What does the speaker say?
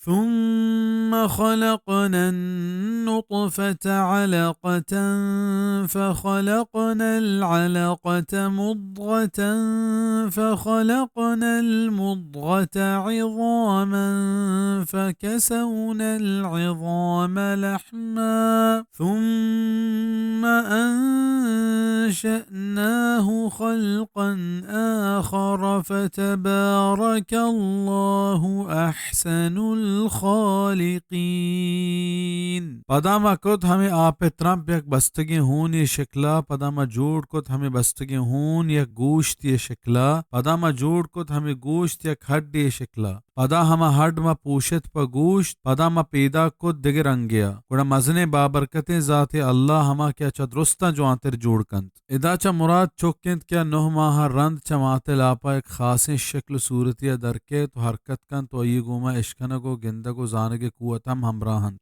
ثم خلقنا النطفة علقة فخلقنا العلقة مضغة فخلقنا المضغة عظاما فكسونا العظام لحما ثم أنشأناه خلقا آخر فتبارك الله أحسن الخالقين. پدا ما کت ہمے آپ ءِ ترمپ یک بستگیں ہونے شکلا، پدا ما جوڑ کت ہمے بستگیں ہون یک گوشتے شکلا، پدا ما جوڑ کت ہمے گوشت یک ہڈے شکلا. پدا ہما ہڈ ما پوشت پہ گوشت، پدا ما پیداک کت دگہ رنگے ءَ. گڑا مزنیں بابرکتیں ذاتے اللہ ہما کہ آ چہ درستاں جوانتر جوڑ کنت. ادا چہ مراد چک انت کہ آ نہ ماہ ءَ رند چہ مات ءِ لاپ ءَ یک خاصیں شکل ءُ صورتے ءَ در کیت ءُ حرکت کنت ءُ آئی ءِ گوما اشکنگ ءُ گندگ ءُ زانگ ءِ قوت ہم ہمراہ انت.